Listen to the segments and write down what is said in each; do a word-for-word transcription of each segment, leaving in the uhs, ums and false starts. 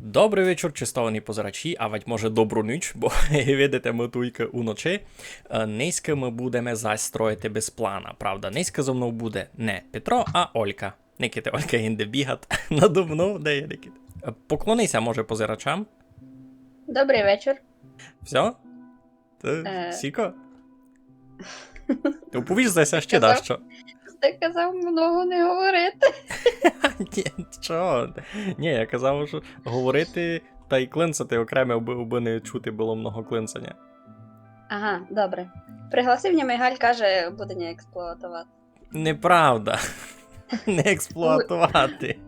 Добрый вечур, честовані позирачі, авадь може добру ніч, бо видите, мы туйкы уночи. Е, нынька мы будеме зась строїти без плана. Правда, нынька зо мнов буде не Петро, а Олька. Никайте, Олька инде бігат надо мнов, де є, Никит? Е, поклони ся, може, позирачам. Добрый вечур. Всьо? Ты Е. Сіко? Ты оповіш за ся ще Казав- дашто. Ты казав много не говорити. Ні, чого? Ні, я казав, што говорити та й клинцати окреме, абы, абы не чути было много клинцаня. Ага, добре. Пригласив ня Мигаль, каже, буде ня експлуатовати. Неправда. Не експлуатовати.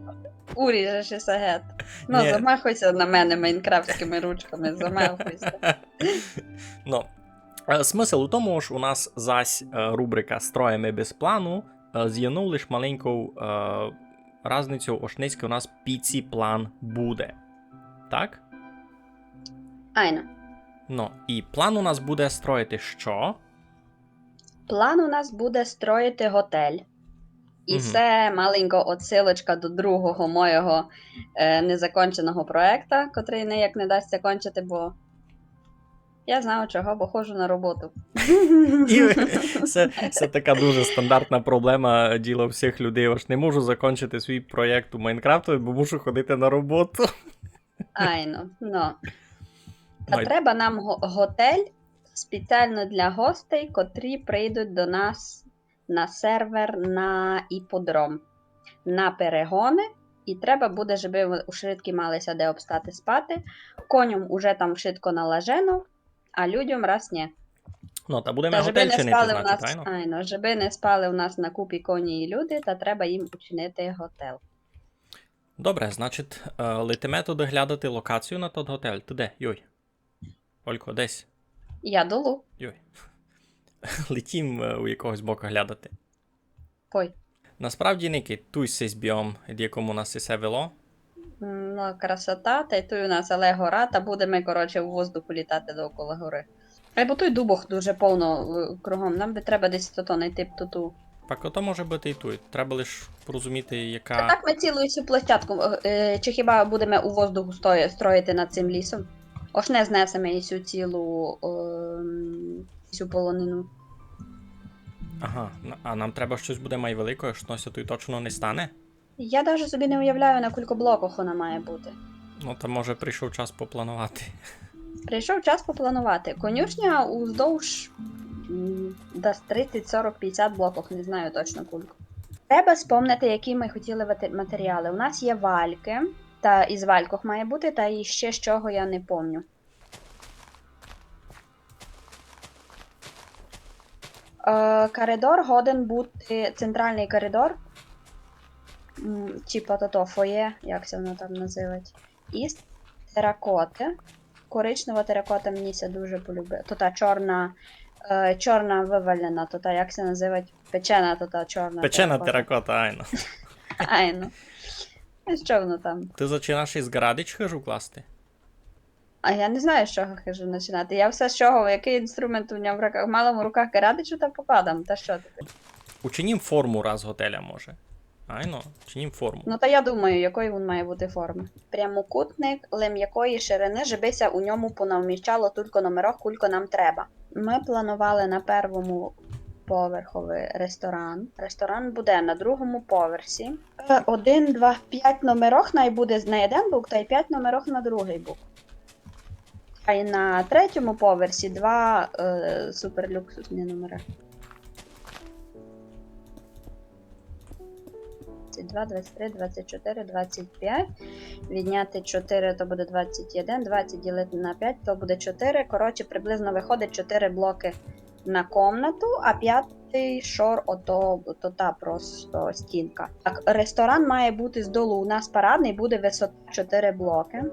Уріжеш і сагет. Ну, Ні. Замахуйся на мене майнкрафтськыми ручками, замахуйся. Ну, е, смысл у тому, ож у нас зась е, рубрика «Строїме без плану», е, з єднов лиш маленьков е, разницьов, ож нынька у нас піці план буде. Так? Айно. Ну, і план у нас буде строїти што? План у нас буде строїти готель. І Мгм. Се маленька отсилочка до другого моєго е, незаконченого проекта, котрый ніяк не дасть ся кончити, бо я знаю чого, бо ходжу на роботу. І се, се така дуже стандартна проблема діла всіх людей. Ож не можу закончити свій проєкт у Майнкрафту, бо мушу ходити на роботу. Айно, ну. Та Ой. Треба нам го- готель спеціално для гостей, котрі прийдуть до нас на сервер на іподром, на перегони. І треба буде, щоб ушвидкі мали ся де обстати спати. Коням уже там вшытко налажено, а людям раз ні. Ну, та будеме Та щоб готель не чинити, спали у значить, нас, айно? Айно, щоб не спали у нас на купі коні і люди, та треба їм учинити готель. Добре, значить, е, летиме туды глядати локацію на тот готель. Ты де? Йой. Олько, десь. Я долу. Йой. Летім е, у якогось бока глядати. Пой. Насправді, Никит, туй сись біом, ид якому нас ісе вело. М, Ну, красота, та й туй у нас але гора, та будеме, коротше, у воздуху літати довкола гори. Айбо туй дубох дуже повно е, кругом. Нам би треба десь тото найти туту. Пак ото може быти і туй. Треба лиш порозуміти, яка. Та так ми цілу всю площадку. Е, чи хіба будеме у воздуху стої- строїти над цим лісом? Ож не знесеме і всю цілу ем, всю полонину. Ага, на- а нам треба штось буде май великоє, штось туй точно не стане. Я даже собі не уявляю, на кілько блоках вона має бути. Ну, та може прийшов час попланувати. Прийшов час попланувати. Конюшня уздовж м, десь тридцять, сорок, пятдесят блоках, не знаю точно кілько. Треба спомнити, які ми хотіли вати- матеріали. У нас є валькы, та із валькох має бути, та і ще з чого я не помню. Е, коридор годен бути, центральный коридор. М, Типа тото фоє, як се воно там називать. Із теракоты. Коричнева теракота мені ся дуже полюбила. То та чорна, е, чорна вывалена, то та, як се називать, печена, то та чорна Печена теракота. Теракота, айно. Айно. А що воно там? Ты зачинаєш із ґарадич хыжу класти? А я не знаю, з чого хыжу починати. Я все з чого, який інструмент у мене в руках, мала в руках ґарадичу, та покладам, та що ти? Учинім форму раз готеля, може. Айно, чинім форму. Ну та я думаю, якої він має бути формы. Прямокутник, лем якої ширины, жебы ся у ньому понавміщало тілько номерох, кулько нам треба. Мы планували на первому поверхови ресторан. Ресторан буде на другому поверсі. Е, Один, два, пять номерох най буде на один бок, та й пять номерох на другый бок. Та й на третьому поверсі два е, суперлюксусні номеры. Двадцять два, двадцять три, двадцять чотири, двадцять пять. Відняти чотири, то буде двадцять один. Двадцять ділити на пять, то буде чотири. Коротше, приблизно виходить чотири блокы на комнату, а пятый шор ото, ото та просто стінка. Так, ресторан має бути здолу у нас парадный, буде висота чотири блокы.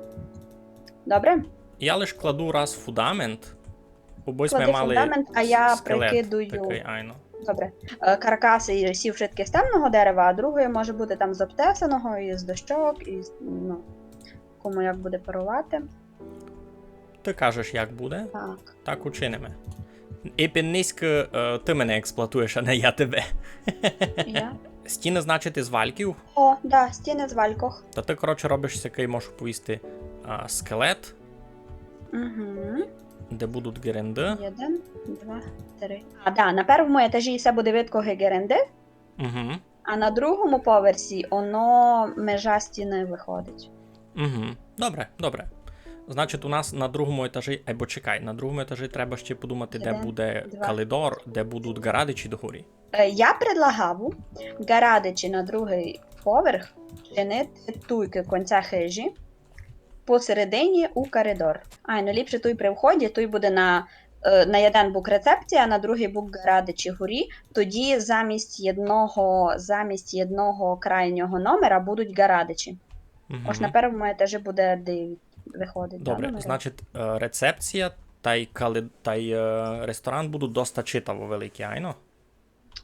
Добре? Я лиш кладу раз фундамент, бо сьме Клади мали фундамент, а я скелет прикидую. Такый, айно. Добре. Е, Каркасы і всі вшыткі з темного дерева, а другоє може бути там з обтесаного, і з дощок, і з, ну, кому як буде парувати. Ты кажеш, як буде, Так. так учиниме. Ипен нынька, е, ты мене експлуатуєш, а не я тебе. Я. Стіны, значить, із вальків? О, да, стіны з валькох. Та ты, коротше, робиш сякый, можу повісти, а, скелет, Угу. де будуть ґеренды. Єден, два, три. А, да, на первому етажі все буде видко ги ґеренды, Угу. а на другому поверсі оно межа стіны выходить. Угу. Добре, добре. Значить, у нас на другому етажі, або чекай, на другому етажі треба ще подумати, де Єден, буде два. калидор, де будуть ґарадичі догорі. Е, Я предлагав ґарадичі на другый поверх чинити туйкы конця хижі, посередині у коридор. Ай, ну ліпше туй при вході, туй буде на, е, на єден бук рецепція, а на другый бук ґарадичі горі. Тоді замість єдного, замість єдного крайнього номера будуть ґарадичі. Угу. Ож на первому етажі буде девять выходить. Да, Добре, номери? Значить, е, рецепція тай, кали... тай е, ресторан будуть доста читаво великі, айно?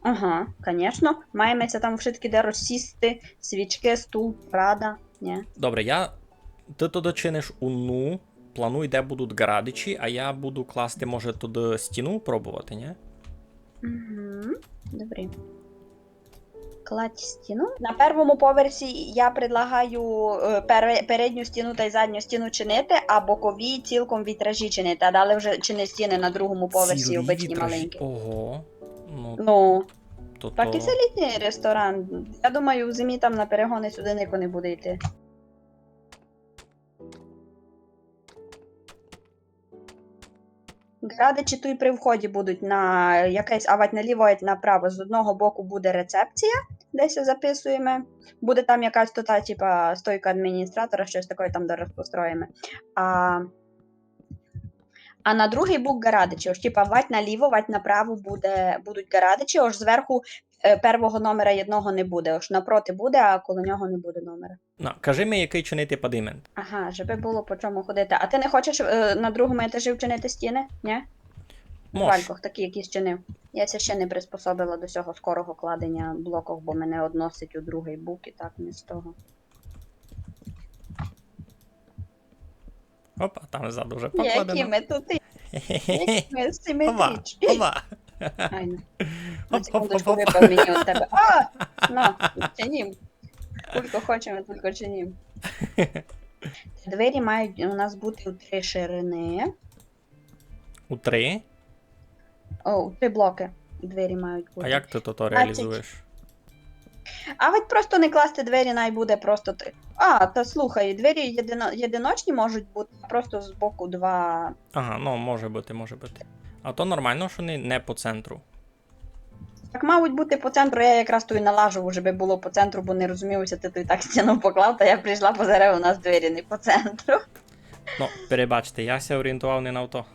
Ага, конечно. Маєме ся там вшыткі де розсісти, свічкы, стул, рада. Ні. Добре, я. Ты туды чиниш уну, плануй, де будуть ґарадичі, а я буду класти, може, туды стіну пробовати, ні? Угу. Добрі. Кладь стіну. На первому поверсі я предлагаю е, пере- передню стіну тай задню стіну чинити, а бокові цілком вітражі чинити, а далі вже чини стіни на другому поверсі Цілі обичні вітражі. маленькі. Ого. Ну, Ну, то, так і то... все літній ресторан. Я думаю, в зимі там на перегони сюди нико не буде йти. Ґарадичі туй при вході будуть на якесь, авать наліво, авать направо. З одного боку буде рецепція, де ся записуєме. Буде там якась то та, типа, стойка адміністратора, щось таке там дораз построїме. А, а на другый бук ґарадичі, ож, типа, вать наліво, вать направо буде, будуть ґарадичі, ож зверху е, первого номера єдного не буде, ож напроти буде, а коло нього не буде номера. Ну, кажи ми, якый чинити падимент. Ага, жебы было по чому ходити. А ти не хочеш е, на другому етажі вчинити стіни? Ні? Мож. Валькох такі, які чинив. Я ся ще не приспособила до сього скорого кладеня блоків, бо мене односить у другый бук і так не з того. Оп, а там ззаду вже покладено. Які ми тут, які ми Ова, симетричні. ова. Айно. Оп, На оп, секундочку оп, оп. выпав мені від тебе. А! Ну, чинім. Тілько хочеме, тілько чинім. Двері мають у нас бути у три ширини. У три? О, у три блоки двері мають бути. А як ти то, то Значить, реалізуєш? А ведь просто не класти двері, най буде просто три. А, та слухай, двері єдино... єдиночні можуть бути, а просто з боку два. Ага, ну може бути, може бути. А то нормално, що не, не по центру. Так мають бути по центру, я якраз туй налажу, щоб було по центру, бо не розумію, ся ти туй так стіну поклав, та я прийшла, бо зараз у нас двері не по центру. Ну, перебачте, я ся орієнтував не на то.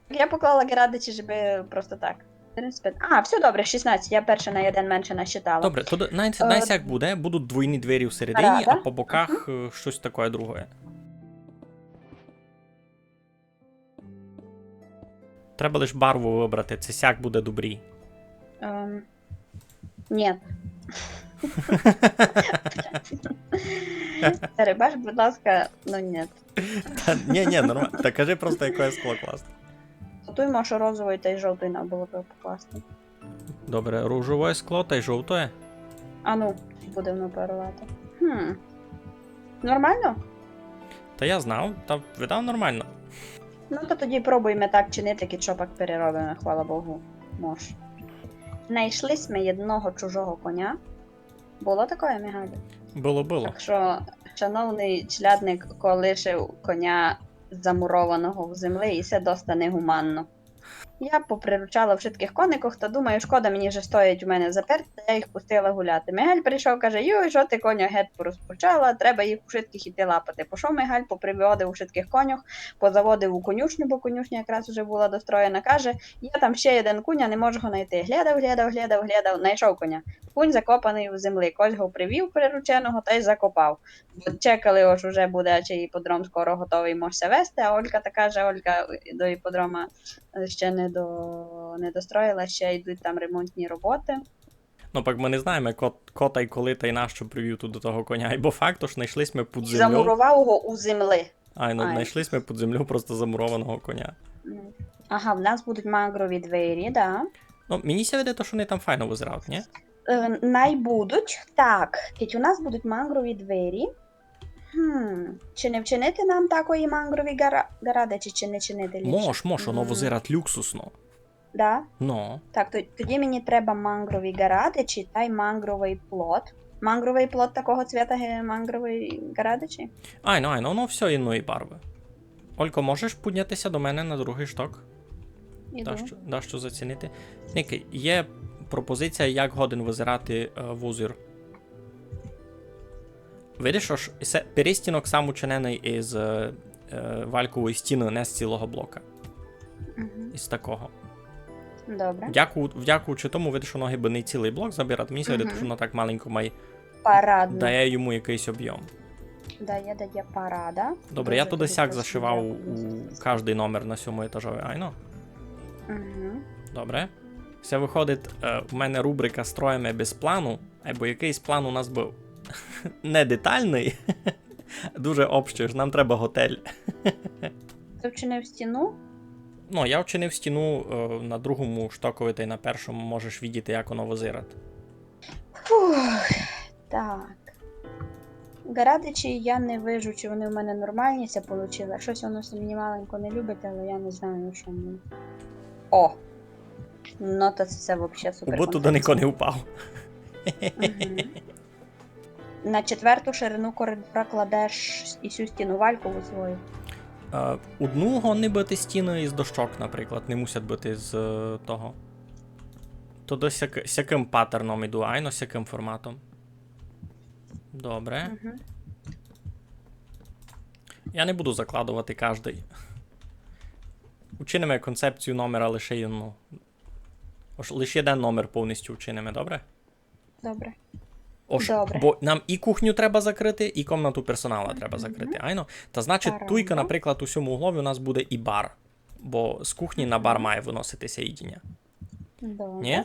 Я поклала ґарадичі, щоб просто так. Чотирнадцять, пятнадцять. А, все добре, шістнадцять, я перша на один менше насчитала. Добре, туды най, Е, най сяк буде, будуть двойні двері всередині, Рада. А по боках е, щось таке друге. Треба лиш барву выбрати, ци сяк буде добрі. Ем, ні. Перебач, будь ласка, ну ні. Та, ні, ні, нормално. Та кажи просто, яке скло класти. Туй може розовий тай жовтий нам було б покласти. Добре, ружове скло тай жовтоє. А ну, буде воно парувати. Хм. Нормално? Та я знав, та видав нормално. Ну, то тоді пробуйме так чинити, кідь што пак переробиме, хвала Богу, мож. Найшли сьме єдного чужого коня. Було такоє, Мигалю? Было, было. Так што, шановный челядник, ко лишив коня замурованого в землі, і се доста негуманно. Я поприручала вшыткых коникох, та думаю, шкода мені, же стоять у мене заперті, та я їх пустила гуляти. Мигаль прийшов, каже: «Юй, што ти, коньо, гет порозпочала, треба їх вшыткых іти лапати». Пішов Мигаль, поприводив вшыткых коньох, позаводив у конюшню, бо конюшня якраз уже була достроєна. Каже: «Я там ще єден кунь, а не можу го найти». Глядав, глядав, глядав, глядав, найшов коня. Кунь закопаный у землі, кось го привів прирученого тай закопав. Бо чекали, ож уже буде, чи іподром скоро готовый, мож ся вести, а Олька така же, Олька до іподрома е, ще не, до... не достроїла, ще йдуть там ремонтні роботи. Ну, пак мы не знаєме, ко, ко тай коли тай нащо привів туй до того коня. Айбо факт, ож найшли сьме під землю. Замуровав го у землі. Ай, ну, Ай. Найшли сьме під землю просто замурованого коня. М. Ага, в нас будуть мангрові двері, да. Ну, мені ся видить, што они там файно визирають, ні? Е, най будуть, так, кідь у нас будуть мангрові двері, Хм, чи не вчинити нам такої мангрові гара-, ґарадичі, чи не чинити ліпше? Мож, мож, оно визирать люксусно. Да? Но. Так, то, тоді мені треба мангрові ґарадичі тай мангровий плот. Мангровий плот такого цвета, ги мангровий ґарадичі? Айно, айно, оно всьо єдної барвы. Олько, можеш пудняти ся до мене на другый шток? Іду. Дашто, дашто зацінити. Никай, є пропозиція, як годен визирати, е, возір. Видиш, ож се перестінок сам учиненый из, е, е, валькової стіны, не з цілого блока. Мгм. Из такого. Добре. Дяку-, вдякуючи тому, видиш, оно гибы не цілый блок забирать. Мені ся видить, ож оно так маленько май Парадно. Дає йому якыйсь обйом. Дає, дає парада. Добре, я туды сяк зашивав у каждый номер на сьому етажови, айно? Мгм. Добре. Се выходить, е, у мене рубрика «Строїме без плану», айбо якыйсь план у нас быв не детальный, дуже общый, ож нам треба готель. Ты вчинив стіну? Ну, я вчинив стіну, е, на другому штокови тай на першому можеш видіти, як оно визирать. Фух, так. Ґарадичі я не вижу, чи вони в мене нормальні ся получили. Щось воно ся мені маленько не любить, але я не знаю, що мені. О! Ну, то се вообще супер. Убы туды концепція. Нико не упав. Мгм. На четверту ширину коридора кладеш і сю стіну валькову свою. Е, одну годні быти стіны из дощок, наприклад, не мусять быти з, е, того. То десь сяк-, сякым патерном іду, айно, сякым форматом. Добре. Мгм. Я не буду закладовати каждый. Учиниме концепцію номера лише єдну. Ож лише єден номер повністю учиниме, добре? Добре. Ож, добре. Бо нам і кухню треба закрыти, і комнату персонала треба закрыти, айно? Та значить, туйка, наприклад, у сьому углови у нас буде і бар. Бо з кухні на бар має выносити ся їдіня. Добре. Ні?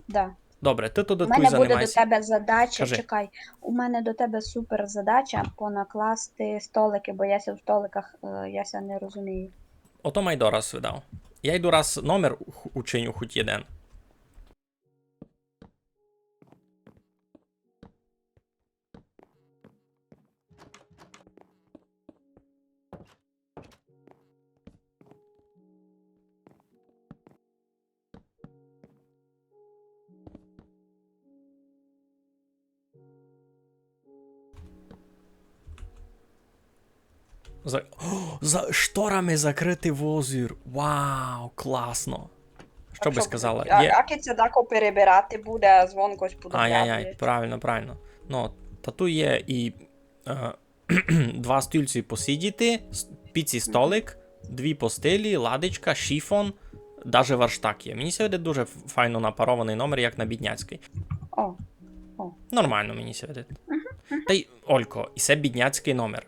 Да. Добре, ты туды туй занимайся. У мене буде до тебе задача, кажи. Чекай, у мене до тебе супер задача понакласти столикы, бо я ся в столиках, е, я ся не розумію. Ото май дораз видав. Я йду раз номер у-, учиню хоть єден. За, о, за шторами закрытый возір. Вау, класно. Што бы сказала? А, а кидь ся дако перебирати буде, а звон кось подобрати. Ай-яй-яй, правильно, правильно. Ну, та туй є і, е, два стільці посидіти, с-, піці столик, дві постелі, ладичка, шифон, даже верштак є. Мені ся видить дуже ф-, файно напарованый номер, як на бідняцькый. О, о. Нормално мені ся видить. Мгм, мгм. Тай, Олько, і се бідняцькый номер.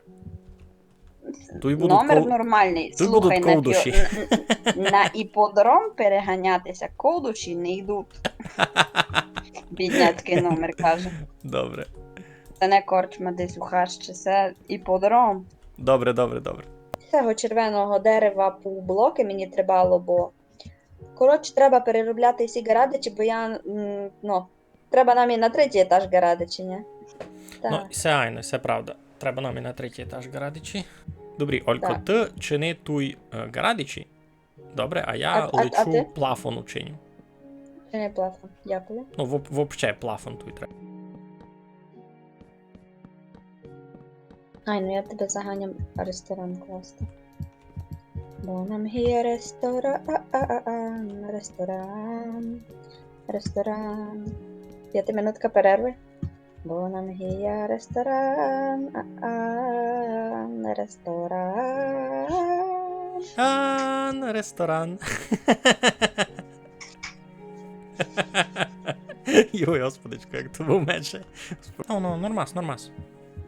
Туй будуть ков-, номер нормалный. Туй будуть ковдуші. Слухай, на пі-, н-, н-, на іподром переганяти ся ковдуші не йдуть. Бідняцькый номер, каже. Добре. Се не корчма десь у хащі, се іподром. Добре, добре, добре. З сього червеного дерева півблокы мені требало, бо, коротше, треба переробляти всі ґарадичі, бо я, м, ну, треба нам і на третій етаж ґарадичі, ні? Ну, так. Се айно, се правда. Треба нам і на третій етаж ґарадичі. Добрі, Олько, так. Ты чини туй, е, ґарадичі. Добре, а я лечу плафон учиню. А, а, а ты? Чини плафон, дякую. Ну, воб-, вообще плафон туй треба. Ай, ну я тебе заганям ресторан класти. Бо нам є ресторан, ресторан, ресторан. Пятиминутка перервы. Бо нам є ресторан, а, а, ресторан. Ан, ресторан. Йой, господичко, як то быв мече. Ну, ну, нормас, нормас.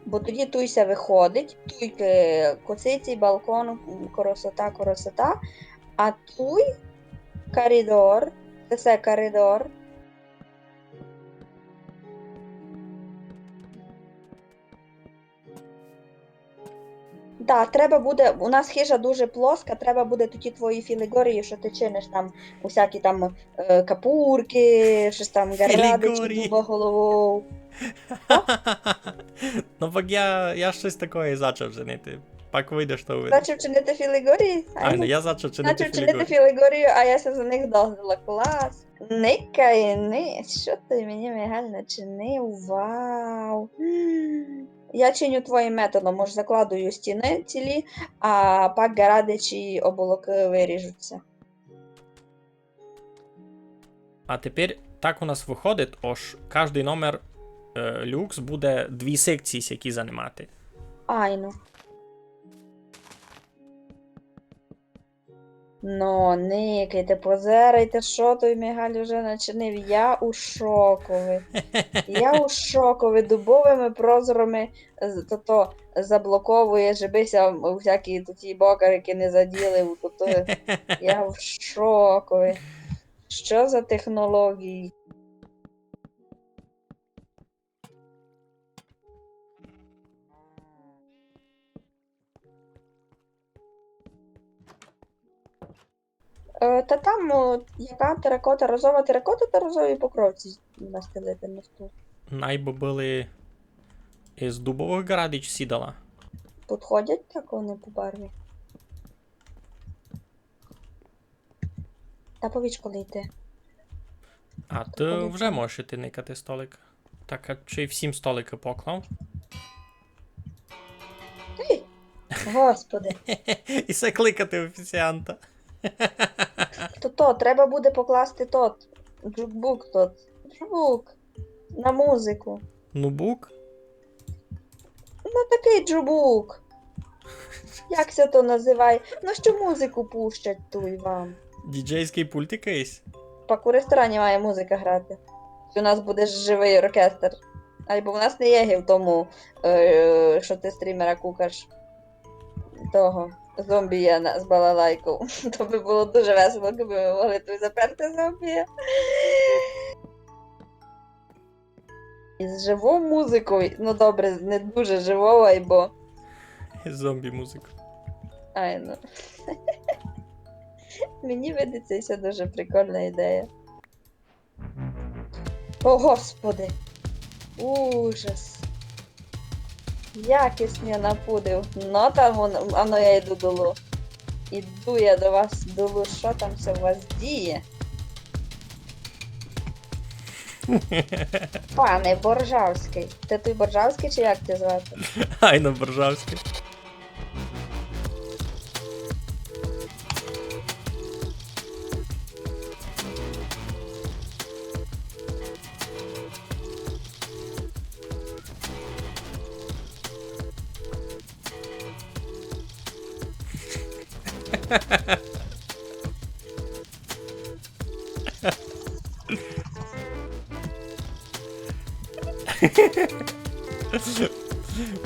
Бо тоді туй ся выходить, туй, е, косиці, балкон, красота, красота. А туй коридор, се, се коридор. Да, треба буде, у нас хижа дуже плоска, треба буде тоді твої філіґорії, што ты чиниш там усякі там, е, капуркы, штось там, ґарадичі, філіґорії, дуба головов. Ну, пак я, я штось такоє зачав чинити. Пак выйде, што выйде. Зачав чинити філіґорії? Айно, я зачав чинити філіґорії. Зачав чинити філіґорію, а я ся за них догнала. Клас. Никай, ни, што ты мені, Мигаль, начинив? Вау. Я чиню твоїм методом, ож закладую стіны цілі, а пак ґарадичі оболокы виріжуть ся. А тепер так у нас выходить, ож каждый номер, е, люкс буде дві секції сякі занимати. Айно. Но, никайте, позирайте, што той Мигаль уже начинив. Я у шокови. Я у шокови. Дубовыми прозорами з-, то, то заблоковує, жебы ся у всякі такі бокарики не заділи, у то, то я в шокови. Што за технології? Е, та там, о, яка теракота, розова теракота та розові покровці настелити на стул. Най бы были из дубовых ґарадич сідала. Підходять так вони по барві. Та повіч, коли йти. А то ты коли вже можеш іти никати столик. Так, а чи всім столикы поклав? Ей! Господи. І се кликати офіціанта. То, то, треба буде покласти тот, джукбук тот. Джукбук. На музику. Нубук? Ну, такый джукбук. Як ся то называє? Ну, што музику пущать туй вам? Діджейськый пульт якыйсь? Пак у ресторані має музика грати. У нас буде живый оркестр. Айбо в нас не є ги в тому, е, што ты стрімера кукаш. Того. Зомбі є на, з балалайков. То бы было дуже весело, якбы мы могли туй заперти зомбі. Із живов музиков, ну добре, не дуже живов, айбо. Зомбі музика. Айно. Мені видить ся, се дуже прикольна ідея. О, Господи! Ужас! Як єсь ня напудив. Но там вон, ано я йду долу. Іду я до вас долу, што там ся у вас діє? Пане Боржавськый. Ты туй Боржавськый, чи як тя звати? Айно, Боржавськый.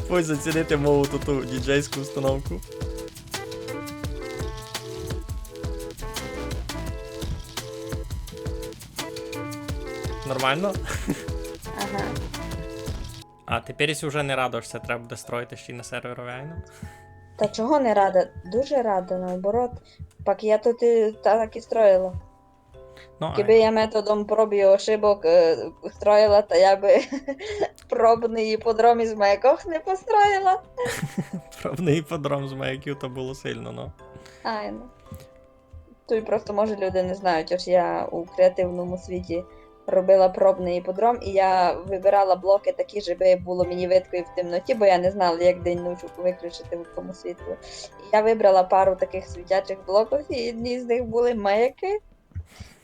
Пой зацінити мою ту, ту діджейську установку. Нормално? Ага. А тепер єсь уже не рада, што се треба буде строїти ще й на серверови, айно? Та чого не рада? Дуже рада, наоборот. Пак я то і так і строїла. Ну, кибы айно. Я методом проб і ошибок, е, строїла, та я бы пробный іподром из маякох не построїла. Пробный іподром з маяків то было сильно, ну. Айно. Туй просто, може, люди не знають, ож я у креативному світі робила пробный іподром, і я выбирала блокы такі, жебы было мені видко і в темноті, бо я не знала, як день ніч выключити в тому світлу. І я выбрала пару такых світячих блоків, і одні з них были маякы.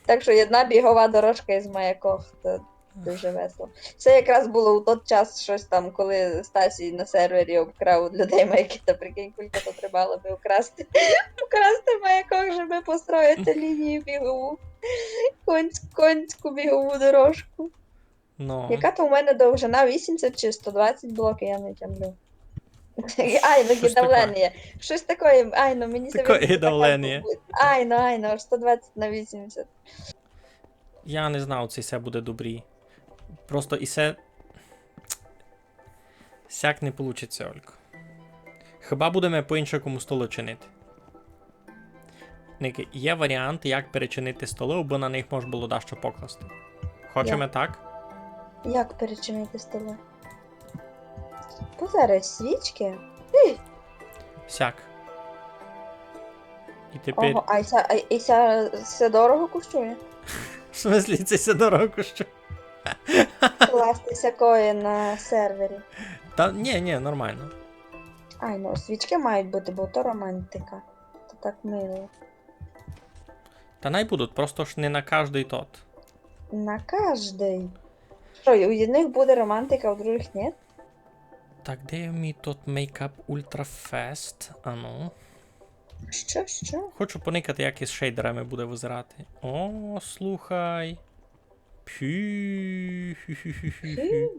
Так што одна бігова дорожка из маякох, то дуже весело. Се якраз было у тот час штось там, коли Стасій на сервері обкрав од людей маяки, та прикинь, кулько то треба было бы украсти. Украсти маякох, жебы построїти лінію бігову. Консь-, конську бігову дорожку. Ну. Яка то у мене довжина? Вісімдесят чи сто двадцять блоків, я не тямлю. Айно, гідавлення. Штось такоє, айно, мені ся видить, такоє гідавлення. Айно, айно, сто двадцять на вісімдесят. Я не знав, ци се буде добрі. Просто і се сяк не получить ся, Олько. Хіба будеме по-иншакому столы чинити? Никай, є варіант, як перечинити столы, абы на них мож было дашто покласти. Хочеме так? Як перечинити столы? Позирай, свічкы. Ей! Сяк. І тепер. Ого, а і ся, а і ся, се дорого коштує? В смыслі, се ся дорого коштує? Класти сякоє на сервері. Та ні, ні, нормално. Ай, ну, свічкы мають быти, бо то романтика. То так мило. Та най будуть, просто ж не на каждый тот. На каждый. Што, і у єдных буде романтика, а у другых ні? Так, де мій тот Make Up Ultra Fast? Ану. Што, што? Хочу поникати, як із шейдерами буде визирати. О, слухай. Пхю. Пхю.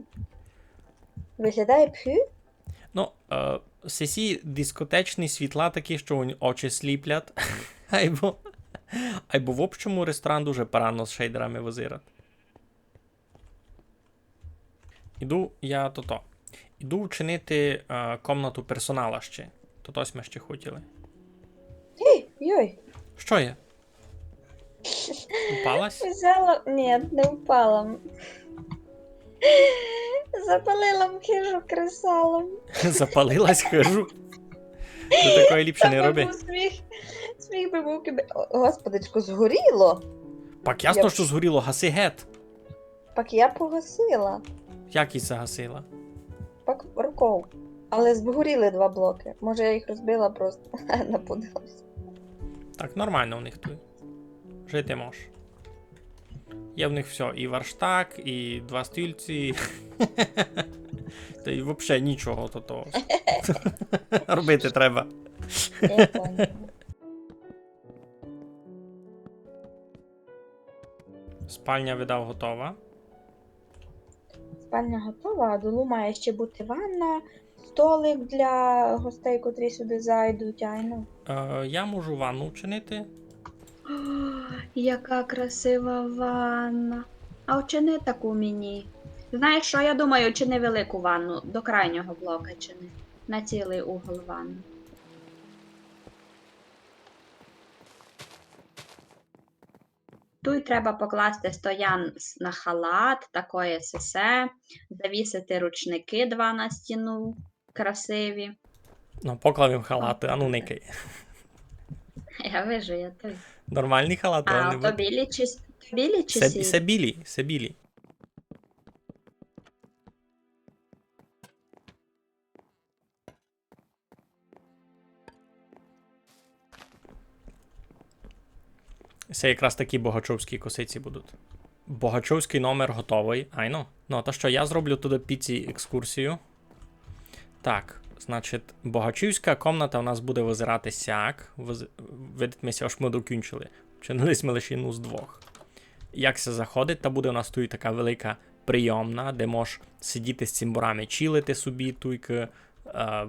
Виглядає пхю? Ну, е, сесі дискотечні світла такі, што у- очі сліплять. Айбо, айбо в общому ресторан дуже парадно з шейдерами визирать. Іду я тото. Іду вчинити е, комнату персонала ще. Тото сьме ще хотіли. Ей, йой. Што є? Упалась? Взяла, ні, не упала. Запалила м хижу кресалом. Запалилась хижу? Ти такої ліпше не роби. Сміх. Сміх би був, кибы... О, господичку, згоріло. Пак ясно, Я- што згоріло, гаси гет. Пак я погасила. Як її загасила? Пак руков. Але згоріли два блокы. Може, я їх розбила просто. Напудилась. Так, нормално у них туй. Жити мож. Є в них всьо, і верштак, і два стільці. Та й вообще нічого то того. Робити треба. Я поняла. Спальня, видав, готова. Спальня готова, а долу має ще бути ванна, столик для гостей, котрі сюди зайдуть, айно. Е, я можу ванну вчинити. Яка красива ванна. А вчини таку мені. Знаєш що, я думаю, чини велику ванну до крайнього блока чини. На цілий угол ванну. Туй треба покласти стоян с- на халат, такоє сесе, завісити ручники два на стіну, красиві. Ну, поклав їм халати, а ну никай. Я вижу, я той. Нормалні халати, А, вони то білі чи, с- то білі чи Се, сірі? се білі, се білі. Се якраз такі богачовські косиці будуть. Богачовський номер готовий, айно. Ну, та што, я зроблю туды піці екскурсію. Так, значить, богачівська комната у нас буде визирати сяк. Виз- Видить ми ся, ож ми докінчили. Вчинили сьме лише єдну з двох. Як ся заходить, та буде у нас туй така велика прийомна, де мож сидіти з цімборами, чилити собі, туйкы, е,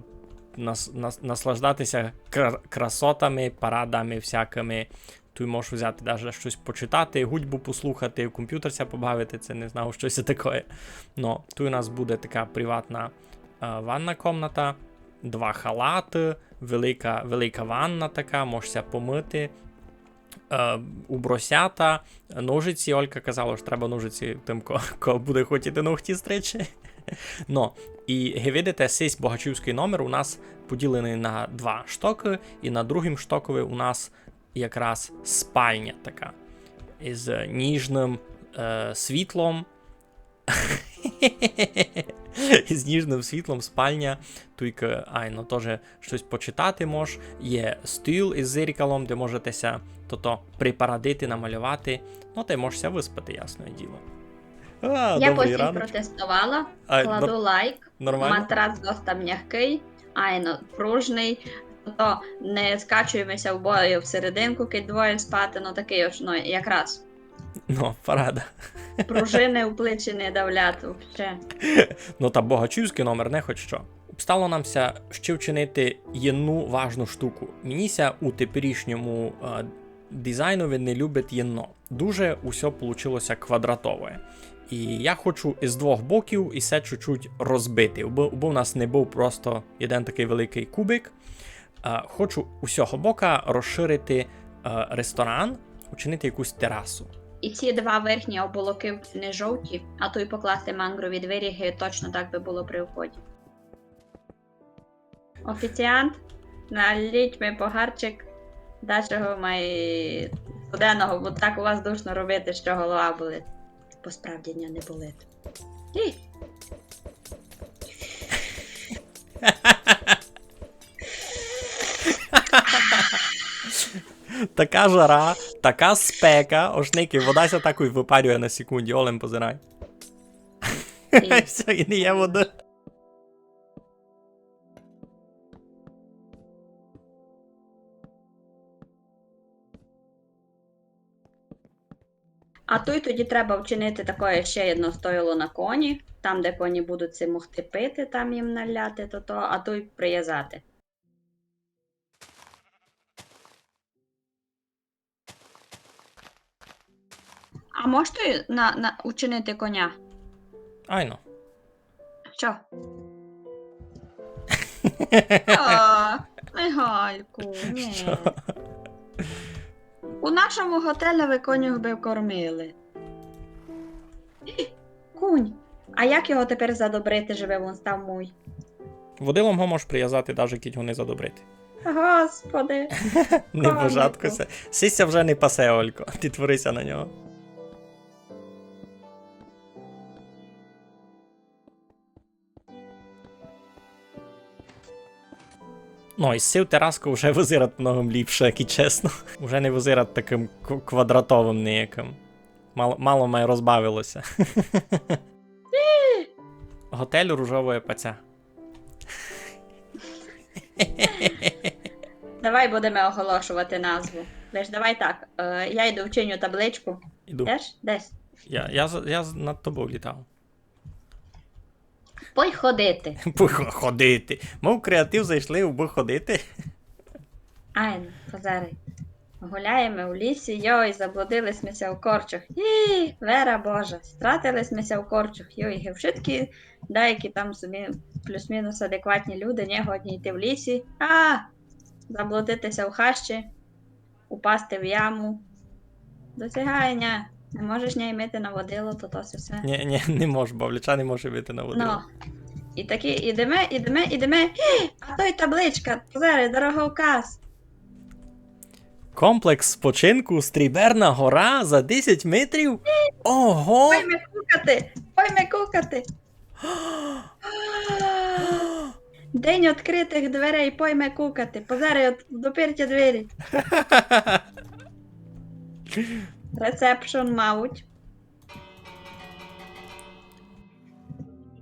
нас, нас, наслаждати ся кра- красотами, парадами всякыми. Туй можеш взяти даже штось почитати, гудьбу послухати, в компютер ся побавити, се не знав, што се такоє. Но, туй у нас буде така приватна е, ванна комната, два халаты, велика, велика ванна така, можеш ся помыти, е, убросята, ножиці. Олька казала, што треба ножиці тым, ко, ко буде хотіти ногті стричи. Но, і ги видите, сись богачівськый номер у нас поділеный на два штокы, і на другім штокови у нас якраз спальня така. Із ніжным е, світлом. Із ніжным світлом спальня. Туйкы, айно, тоже штось почитати мож. Є стіл із зеркалом, де можете ся тото припарадити, намалювати. Ну, та й можеш ся выспати, ясне діло. А, Я добрый потім ранок. Протестувала, А, кладу нор- лайк, нормално? Матрас доста мягкый, айно, пружный, то не скачуєме ся в бою в серединку, кидь двоє спати, ну такый ож, ну, якраз. Ну, парада. Пружины в плечі не давлять вообще. Ну та богачівськый номер, не хоть што. Обстало нам ся ще вчинити єдну важну штуку. Мені ся у теперішньому е, дизайнови не любить єдно. Дуже усьо получило ся квадратове. І я хочу із двох боків і се чуть-чуть розбити, убы, убы у нас не быв просто єден такый великый кубик. Е, хочу у сього бока розширити е, ресторан, учинити якусь терасу. І ці два верхні оболоки не жовті, а туй покласти мангрові двері, ги точно так би было при вході. Офіціант, наліть ми погарчик дачого май студеного, бо так у вас душно робити, што голова болить. Бо справді ня не болить. Гі. Така жара, така спека, ож никай, вода ся такой выпарює на секунді, олем позирай. Гі. Всьо, і не є воды. А туй тоді треба вчинити такоє ще єдно стойло на коні, там, де коні будуть си могти пити, там їм наляти тото, а туй привязати. А можете на, на, учинити коня? Айно. Што? О, Михальку, ні. Што? У нашому готелеві конюх бы кормили. Кунь. А як його тепер задобрити, жебы вун став муй? Водилом го можеш привязати, даже кідь го не задобрити. Господи. Не пожадкуй ся. Сись ся вже не пасе, Олько. Ты творися на нього. Ну, і сив тераску вже визират многом ліпше, як і чесно. Уже не визират такым к-, квадратовым ниякым. Мало, мало май розбавило ся. Готель Ружовоє паця. Давай будеме оголошовати назву. Лиш давай так, е, я йду вчиню табличку. Іду. Йдеш? Десь. Я, я з-, я з-, над тобов літав. Пой ходити. Пой хо-, ходити. Мы в креатив зайшли, убы ходити. Айно, позирай. Гуляєме у лісі, йой, заблудили сьме ся у корчах. Ї, вера Божа, стратили сьме ся у корчах. Йой, ги вшыткі, деякі там собі плюс-мінус адекватні люди, не годні йти в лісі. А, заблудити ся в хащі, упасти в яму. Досягає, ня. Не можеш ня ймити на водило, то то всьо. Ні, ні, не можу, бавляча не може ймити на водило. Ну. І такі, ідеме, ідеме, ідеме. А той табличка, позирай, дороговказ. Комплекс спочинку Стріберна гора за десять метрів? Ого! Пойме кукати, пойме кукати. День відкрытых дверей, пойме кукати. Позирай, от допертя двері. Ресепшн, мабуть.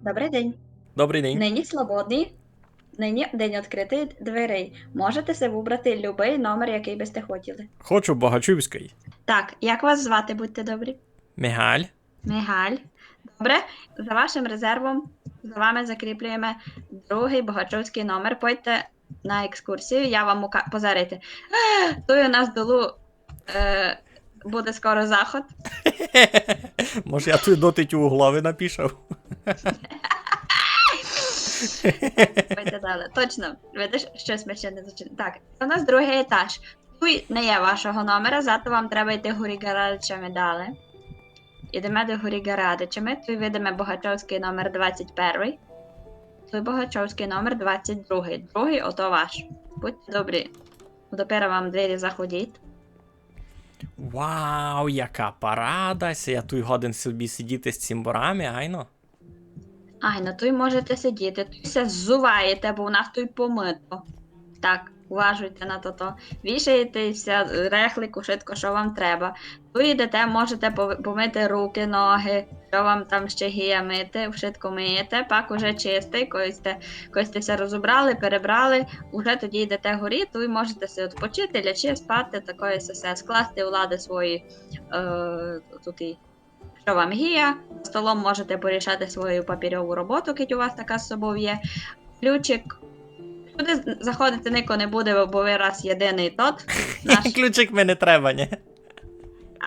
Добрый день. Добрый день. Нині свободный. Нині день відкрытых дверей. Можете си выбрати любый номер, якый бы сьте хотіли. Хочу Богачівськый. Так, як вас звати, будьте добрі? Мигаль. Мигаль. Добре, за вашым резервом, за вами закріплюєме другый богачовськый номер. Пойдьте на екскурсію, я вам ука-, позирайте. Туй у нас долу, е, буде скоро заход. Може, я туй дотить у углови напишав? Пойдьте далі. Точно, видиш, штось ми ще не зачинили. Так, у нас другый етаж. Туй не є вашого номера, зато вам треба йти горі ґарадичами далі. Ідеме до горі ґарадичами, туй видиме богачовськый номер двадцять первый. Туй богачовськый номер двадцять другый. Другый, ото ваш. Будьте добрі. Допера вам двері, заходіть. Вау, яка парада! Ся я туй годен собі сидіти з цімборами, айно? Ай, ну туй можете сидіти, туй ся зуваєте, бо у нас туй помыто. Так, уважуйте на тото. Вішаєте ся, рехлик, ушытко, што вам треба. Туй йдете, можете пов-, помити руки, ноги, што вам там ще гія мити, ушытко миєте, пак уже чистый, кой сьте, кой сьте ся розубрали, перебрали, уже тоді йдете горі, туй можете си відпочити, лячи, спати, такоє сесе, скласти у лады свої, е, туті Што вам гія, за столом можете порішати свою папірьову роботу, кидь у вас така з собов є. Ключик. Сюды з-, заходити нико не буде, бо вы раз єдиный тот. Наш... Ключик ми не треба, ні?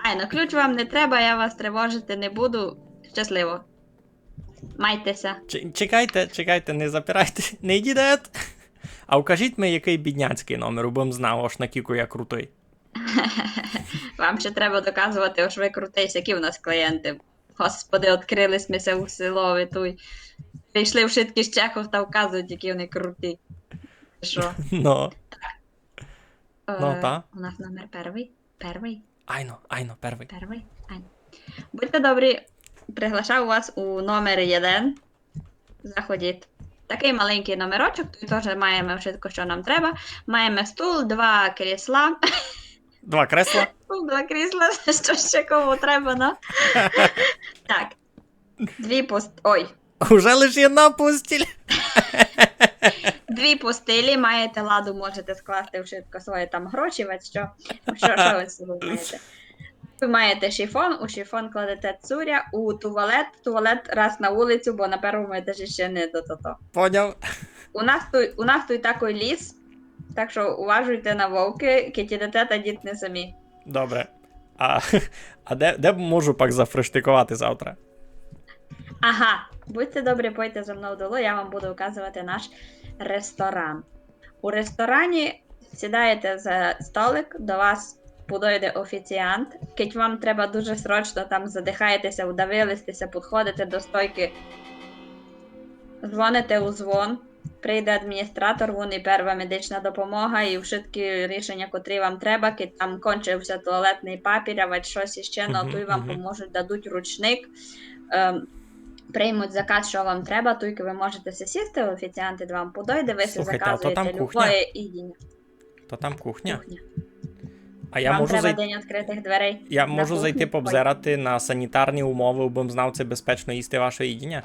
Ай, ну ключ вам не треба, я вас тривожити не буду. Щасливо. Майте ся. Ч-, чекайте, чекайте, не запирайте, не йдіть. А укажіть ми, якый бідняцькый номер, убым знав, ож на кіку я крутый. Вам ще треба доказовати, ож вы крутый, які у нас клієнты. Господи, открыли сьме ся у селови туй. Прийшли вшыткі з Чехов та вказують, які они круті. Што? Но. Е, Ну, та. У нас номер первый. Первый. Айно, айно, первый. Первый. Айно. Будьте добрі, приглашаю вас у номер один. Заходіть. Такый маленькый номерочок, туй тоже маєме вшытко, што нам треба. Маєме стул, два крісла. Два кресла. Стул, два крісла, што ще кому треба, но. Так. Дві пост... Ой. Уже лиш єдна постіль. Дві постелі, маєте ладу, можете скласти вшытко свої там гроші, вать што. Што, што вы собі маєте? Вы маєте шифон, у шифон кладете цуря, у туалет, туалет раз на улицю, бо на первому етажі ще не до тото. Поняв. У нас туй, у нас туй такый ліс, так што уважуйте на вовкы, кидь ідете, та йдіть не самі. Добре. А, а де, де можу пак зафрештиковати завтра? Ага, будьте добрі, пойте за мнов долу, я вам буду указовати наш ресторан. У ресторані сідаєте за столик, до вас подойде офіціант. Кидь вам треба дуже срочно, там задыхаєте ся, удавили сьте ся, підходите до стойкы, дзвоните у дзвон, прийде адміністратор, вун і перва медична допомога, і вшыткі рішеня, котрі вам треба, кидь там кончив ся туалетный папір, авадь штось іще, но Мгм, туй вам мгм. Поможуть, дадуть ручник, ем, приймуть заказ, што вам треба, туйкы вы можете ся сісти, офіціант ид вам подойде, вы ся Слухайте, а то там заказуєте кухня? Любоє їдіня. То там кухня. Кухня. А я Вам можу треба зайти. День відкрытых дверей. Я На можу кухню зайти ходіть. Побзирати на санітарні умовы, обы знав, ци безпечно їсти ваше їдіня?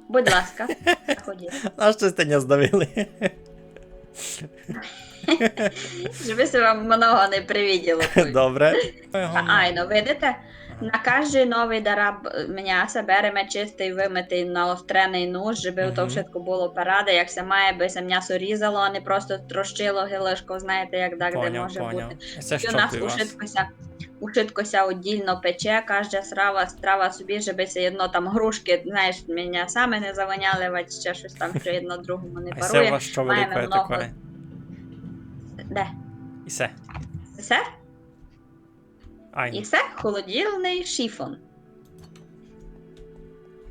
Будь ласка, заходіть. А што сьте ня здавили? Жебы ся вам много не привиділо туй. Добре. Айно, видите? На каждый новый дараб мяса береме чистый, вымытый, наостреный нож, жебы то Мгм. Вшытко было парада, як ся має, бы ся мясо різало, а не просто трощило гілочков, знаєте, як дагде Поняв, може поняв. бути. Се І у што нас туй у вас? Ушытко ся, ушытко ся оддільно пече, кажда страва, страва собі, жебы ся єдно там грушкы, знаєш, мене саме не завоняли, вать ще штось там, што єдно другому не А се у парує. вас што Маєме великоє много. такоє? Де? І се. Се? Айно. І се холодильный шифон.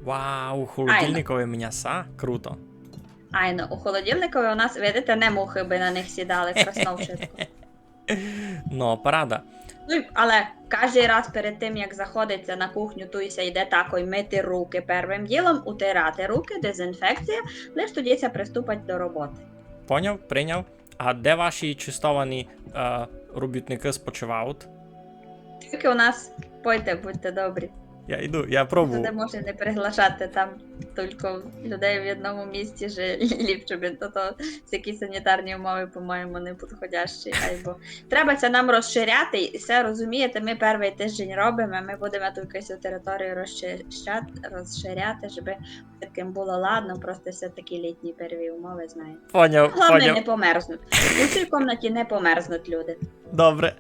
Вау, у холодильникови мняса? Круто. Айно, у холодильникови у нас, видите, не мухы бы на них сідали, красно вшытко. Но, парада. Ну, але каждый раз перед тым, як заходить ся на кухню, туй ся йде такой мыти рукы первым ділом, утирати рукы, дезінфекція, лиш тоді ся приступать до роботы. Поняв, прийняв. А де ваші честовані е, робітникы спочивають? Тілько у нас, пойте, будьте добрі. Я йду, я пробую. Туды може не приглашати, там тілько людей в одному місці, же ліпше бы, то, то всякі санітарні умовы, по-моєму, не підходящі. Айбо треба ся нам розширяти, і се розумієте, мы первый тыждень робиме, мы будеме ту якусь територію розширяти, розширяти, жебы такым было ладно, просто всьо-таки літні перві умовы, знаєте. Поняв, Головне, не поняв. Померзнуть. У цій комнаті не померзнуть люди. Добре.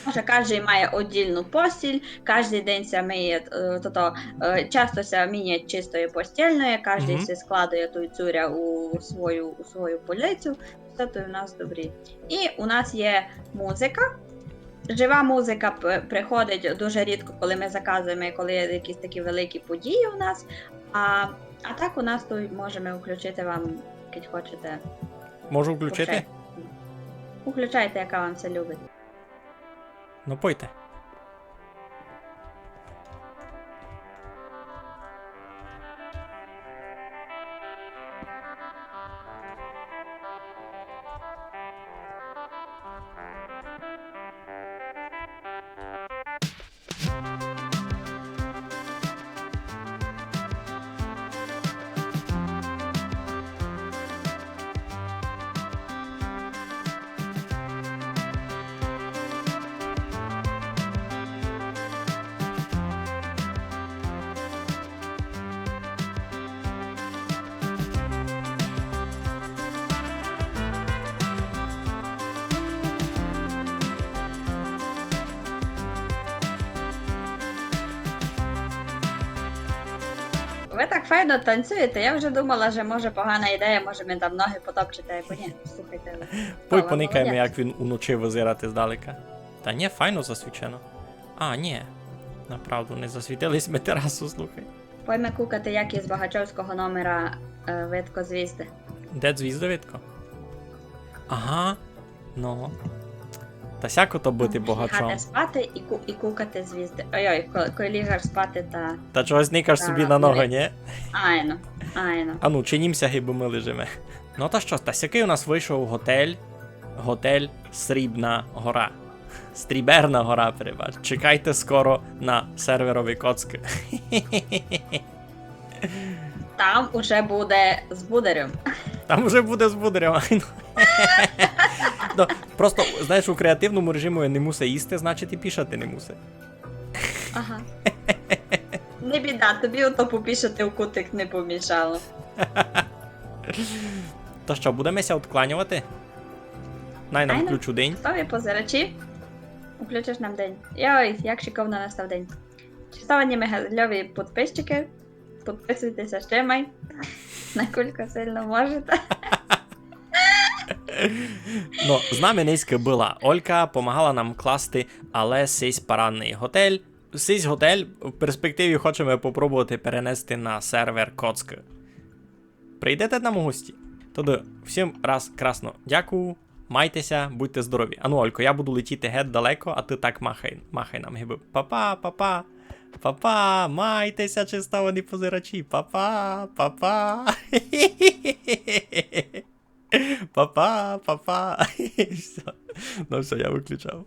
Може, каждый має оддільну постіль, каждый день ся миє, е, тото, е, часто ся міняє чистої постільної, каждый Мгм. ся складує ту цуря у свою, у свою полицю. Всьо то у нас добрі. І у нас є музика. Жива музика п-, приходить дуже рідко, коли мы заказуєме, коли є якісь такі великі події у нас. А, а так у нас туй можеме включити вам, як хочете. Можу включити? Включайте. Включайте, яка вам ся любить. Ну, пойте. Ви так файно танцюєте, я вже думала, що може погана ідея, може ми там ноги потопчете, або ні. Слухайте. Пой Павло, поникаєме, молодець. Як він уночі визирати здалека. Та ні, файно засвічено. А, ні. Направду, не засвітили сьме терасу, слухай. Пойме кукати, як із багачовського номера е, видко звізди. Де звізди видко? Ага. Ну. Та сяко то бути Лягати богачом. Спати і, ку- і кукати звізди. Ой-ой, ко- коли лягаєш спати, та Та чогось никаш собі Та, на ноги, ну, ні? Айно, айно. А ну, чинімся, гибы мы лежиме. Ну та што, та сякый у нас вышов готель. Готель Срібна гора. Стріберна гора, перебач. Чекайте скоро на серверови Коцкы. Там уже буде з бударем. Там уже буде з бударем. Айно. Ну, просто, знаєш, у креативному режимі не мусе їсти, значить і пішати не мусе. Ага. Не біда, тобі ото попішати в кутик не помішало. То што, будеме ся одкланювати? Най нам Айно. Включу день. Честові позирачі, включиш нам день. Йой, як шиковно настав день. Честовані мега льові підписчики, підписуйтеся ще май. Накулько сильно можете. Ну, з нами нынька была Олька, помагала нам класти, але сись парадный готель. Сись готель в перспективі хочеме попробовати перенести на сервер Коцкы. Прийдете нам у гості? Тогды всім раз красно дякую, майте ся, будьте здорові. Ану, Олько, я буду летіти геть далеко, а ты так махай, махай нам гибы. Па-па, па-па, па-па, майте ся, честовані позирачі, па-па, па-па. Па-па, па-па. Всьо. Ну всьо, я выключав.